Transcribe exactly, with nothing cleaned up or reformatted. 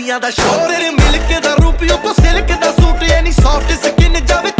Yada shorter milk da rupio ko silk da suit, yani soft skin jabe